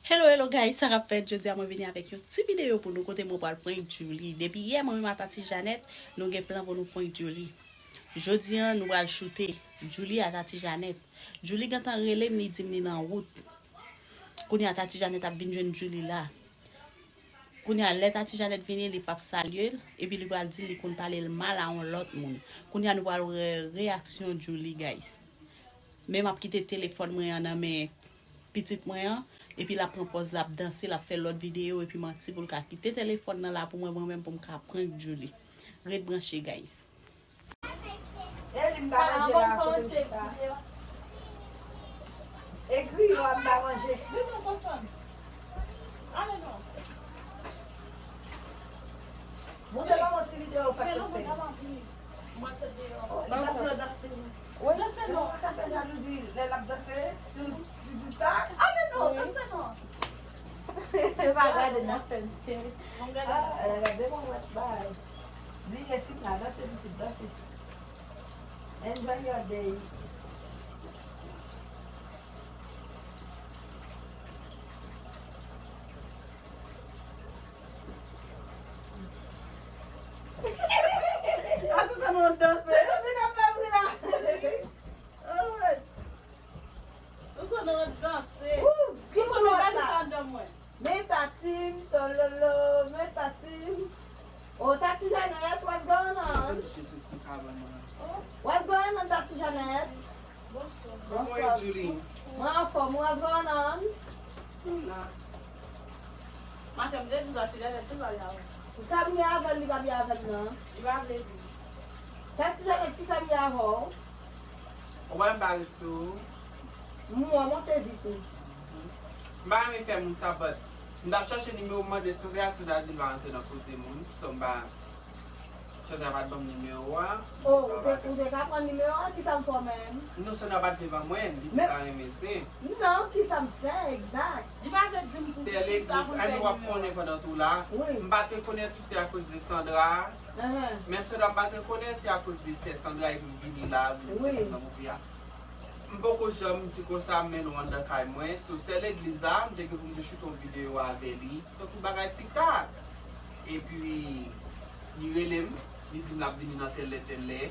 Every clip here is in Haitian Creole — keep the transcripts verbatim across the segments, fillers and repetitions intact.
Hello, hello guys, sa k ap fèt? Jodi a mwen vini avèk yon ti videyo pou nou kote mwen pral prank Djouly. Depi yè mwen menm ak Tati Janèt, nou gen plan pou nou prank Djouly. Jodi a nou pral choute. Djouly ak Tati Janèt. Djouly gentan rele m, li di m li nan wout. Kounye a Tati Janèt ap vin jwenn Djouly la. Kounye a lè Tati Janèt vini, li p ap salye l, epi li pral di l li konn pale l mal a yon lòt moun. Kounye a nou pral wè reyaksyon Djouly, guys. Men m ap kite telefòn mwen an nan men pitit mwen an, epi l ap pran pòz l ap danse, l ap fè lòt videyo, epi manti pou l ka kite telefòn nan la pou mwen, mwen menm pou m ka prank Djouly. Ret branche, guys. E li m ta manje la, kote m chita. E griyo a m ta manje. Moute ban mwen ti videyo, fè l fè. Oh, li pa vle danse, wi. Wi, danse non. Ou pa ka fè jalouzi lè l ap danse sou, sou gita. Ale non, danse non. Yo pa gade nan fè m tire. Ah, elle a gardé mon wet bay. Bliye si m la danse, pitit, danse. Enjoy your day. Ah, se sa nou ap danse. Se sa nou ap fè bri la. Oh. Se sa nou ap danse. Ki moun wè la? Men Tati m, tololo, men Tati m. Oh, Tati Janèt, what's going on? What's going on, Tati Janèt? Bonswa. Bonswa. Mwen anfòm, what's going on? M la. Maten, m te di w Tati Janèt, li pa byen avè m. Sa m gen avè l, li pa byen avè m, non. Li pa vle di. Tati Janèt, ki sa m gen avè w? Ou pa wè m pa ret sou ou? M wè w monte vit, wi. M pa renmen fè moun sa, but m t ap chache nimewo m mande Sandra, Sandra di l pa rantre nan koze moun. So m pa, Sandra pa t ban m nimewo a. Oh, ou te, ou te ka pran nimewo a, ki sa m fè w menm? Non, Sandra pa t vle ban mwen, li te ta renmen se. Non, ki sa m fè, egzak? Li pa vle di m pou ki sa pou l fè nimewo a. Sè Legliz, ann w ap konnen pandan tou la. Wi. M pa t rekonèt ou se akoz de Sandra. Menm Sandra m pa t rekonèt, se akoz de sè Sandra epi m vini la, vin fè nan mouvi a. M poko janm di konsa m mennen w anndan kay mwen. So, sè legliz la, m te gen pou m te choute yon videyo avè li. Tankou bagay TikTok. Epi, li rele m, li di m l ap vini nan tèl lè, tèl lè.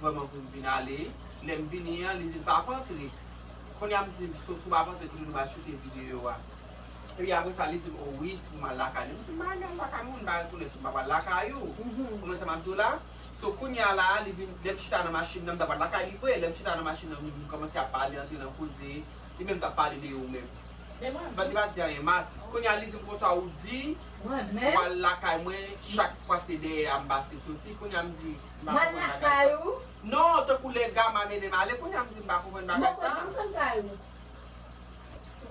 Vrèman pou m vin ale. Lè m vini an, li di l p ap antre. Kounye a m di, so, si w p ap antre, kote nou pral choute videyo a? Epi apre sa, li di m, o wi, si pou m al lakay li. M di, m pa janm lakay moun, m pa rekonèt ou, m pa pral lakay ou. Konprann sa m ap di w la? So, kounye a la, li vin, lè m chita nan machin nan, m ta pral lakay li vre. Lè m chita nan machin nan, nou vin kòmanse ap pale, antre nan koze. Li menm t ap pale de ou menm. But li pa t di anyen mal. Kounye a, li di m konsa, ou di, ou al lakay mwen, chak fwa se dèyè a m pase soti. Kounye a, m di, m pa konprann bagay sa. Non, tankou lè Gama mennen m ale, kounye a, m di, m pa konprann bagay sa.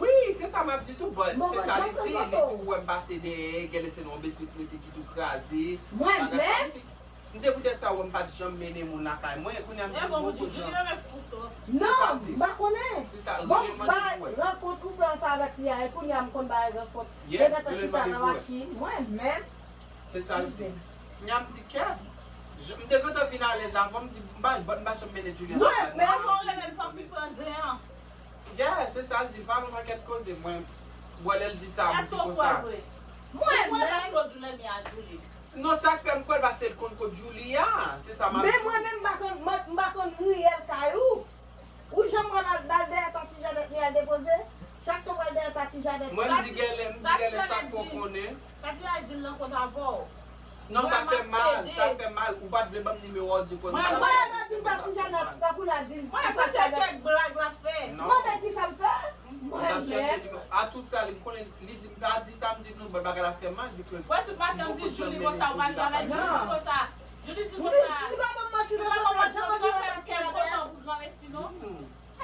Wi, se sa m ap di tou, but se sa li di, li di ou wè m pase dèyè, genlè se nan yon beswit m rete ki tou kraze, bagay sa. M di, m di poutèt sa ou wè m pa t janm mennen moun lakay mwen, kounye a m di m poko janm. Non, m pa konnen. Se sa, rele m mande pou wè. Rankont ou fè ansanm avèk li a, e kounye a m konn bay rankont. Li gentan chita nan machin, mwen menm. Se sa l di. Kounye a m di kèt. M te gentan vin alèz avan, m di m pa, m pa janm mennen Djouly lakay mwen. Mwen menm. Yeah, se sa l di, pa nan pakèt koze, mwen. Bon, lè l di sa, m di konsa. Èske w kwè vre? Mwen menm. Ou kwè paske w di w renmen a Djouly? Non, sa k fè m kwè l, paske l konn kot Djouly a. Se sa m ap di. Men mwen menm, m pa konn, m pa konn riyèl kay ou. Ou janm pral al dèyè Tati Janèt li al depoze? Chak tan w pral dèyè Tati Janèt. Mwen, m di genlè, m di genlè sa k fè w konnen. Tati Janèt di l nan kont avè w. Non, sa fè mal, sa fè mal. Ou pa t vle ban m nimewo a, ou di konn. Mwen, mwen, mwen di Tati Janèt, tankou l al di l. Mwen, mwen se kèk blag l ap fè. Mwen, men ki sa m fè? Mwen, men. A tout sa, li konnen, li di m pa di sa, m di nou, bon, bagay la fè mal, because. Wè, tout maten, m di Djouly konsa, ou pa janm di Djouly konsa. Djouly di konsa. Li pa ban m manti nan sa, janm di Tati Janèt. Ou pa fè m kè kontan pou granmesi, non.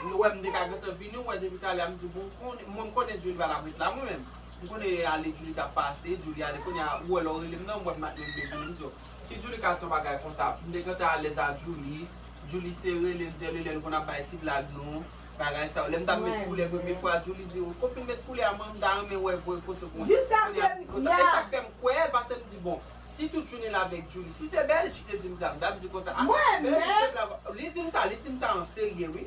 Nou wè m te ka gentan vini, ou wè depi talè a m di bon, konnen, mwen m konnen Djouly pa t ap ret la mwen menm. M konnen ale Djouly t ap pase, Djouly ale kounye a, ou wè lè w rele m nan, m wè m pa t menm bezwen m di w. Si Djouly ka di yon bagay konsa, m te gentan alèz a Djouly, Djouly se rele m, tèl e lè n konn ap bay ti blag nou, bagay sa yo. Lè m t ap met koulè premye fwa, Djouly di, ou konn fin met koulè a, mwen m ta renmen wè vre foto konsa. Kounye a m di konsa. E sa k fè m kwè l, paske m di bon, si tout jounen l avèk Djouly, si se Belgique te di m sa, m t ap di konsa, ah, Belgique se blag. Li di m sa, li di m sa an serye wi.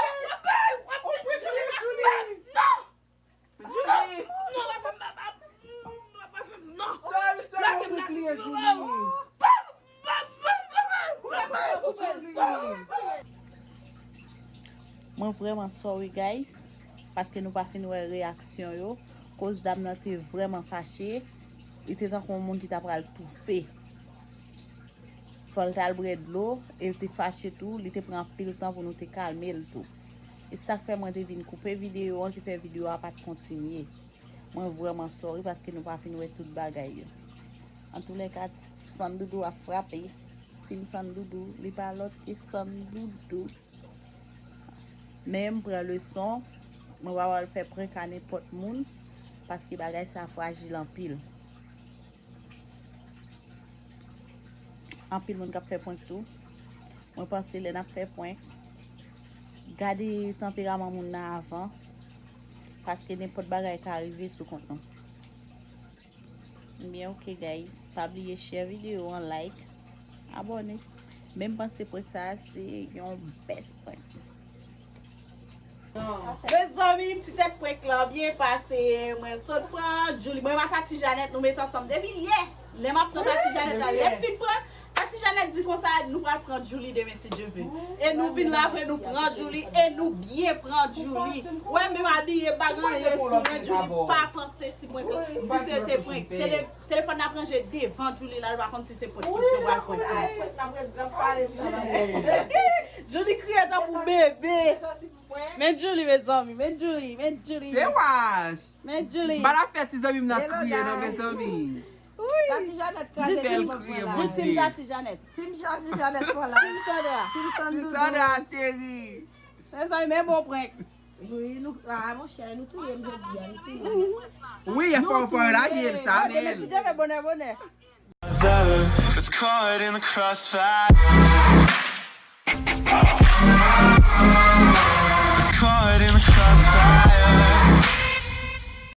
Julie! Sorry, sorry, ou bouklye, Julie! Mwen vrèman sorry, guys, paske nou pa fin wè reyaksyon yo. Koz dam nan te vrèman fache. Li te tankou yon moun ki ta pral toufe. Fò l t al bwè dlo, e l te fache tou, li te pran anpil tan pou nou te kalme l tou. E sa k fè mwen te vin koupe videyo an, ki fè videyo a pa t kontinye. Mwen vrèman sorry paske nou pa fin wè tout bagay yo. Antoulèka, Sandoudou ap frape. Team Sandoudou, li pa lòt ke Sandoudou. Men m pran leson, mwen pa pral fè prank a nenpòt moun, paske bagay sa frajil anpil. Anpil moun k ap fè prank tou. Mwen panse lè n ap fè prank, gade tanperaman moun nan avan, paske nenpòt bagay ka rive sou kont nou. Ebyen, ok, guys. Pa bliye share videyo an, like, abòne. Men m panse prank sa a se yon best prank. Mezanmi, ti tèt prank lan byen pase. Mwen sot pran Julie. Mwen ak Tati Janèt, nou met ansanm depi yè. Lè m ap pran Tati Janèt la, lè m fin pran Tati Janèt di konsa, nou pral pran Julie demen si Dye vle. E nou vin la vre, nou pran Julie, e nou byen pran Julie. Wè, menm abiye pa gen anyen sou mwen, Julie pa panse si mwen, si se te prank. Tele-, telefòn nan ap ranje devan Julie la, l pa konn si se prank yo pral prank. Julie kriye tankou bebe. Men Julie, mezanmi, men Julie, men Julie. Se wach. Men Julie. Ba la fè ti zanmi m nan kriye non, mezanmi. Wi. Tati Janèt kraze. Di team, di team Tati Janèt. Team Tati Janèt pran la. Team Sandra. Team Sandra ateri. Mezanmi, men bon prank. Wi, nou, ah, monchè, nou touye m jodi a, nou touye m. Wi, e fò, fò lage l, sa, men. Bonè, bonè, bonè. It's caught in the crossfire.